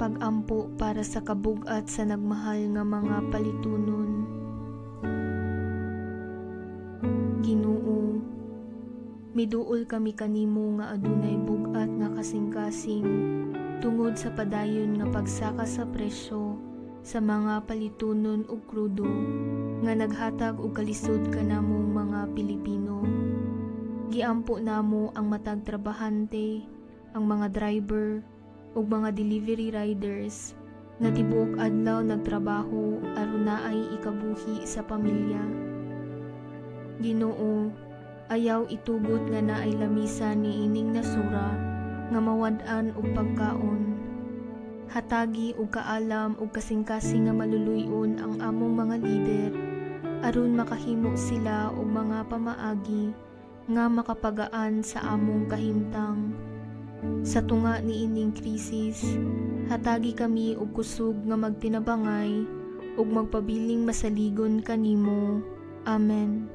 Pag-ampo para sa kabug-at sa nagmahal nga mga palitunon. Ginoo, miduol kami kanimo nga adunay bug-at nga kasing-kasing tungod sa padayon nga pagsaka sa presyo sa mga palitunon ug krudo nga naghatag og kalisod kanamong mga Pilipino. Giampo namo ang matag trabahante, ang mga driver ug mga delivery riders nga tibuok adlaw nagtrabaho aron naay ikabuhi sa pamilya. Ginoo, ayaw itugot nga naay lamisa niining nasura nga mawad-an og pagkaon. Hatagi og kaalam ug kasing-kasing nga maluluy-on ang among mga lider aron makahimo sila og mga pamaagi nga makapagaan sa among kahimtang. Sa tunga niining krisis, hatagi kami og kusog nga magtinabangay ug magpabiling masaligon kanimo. Amen.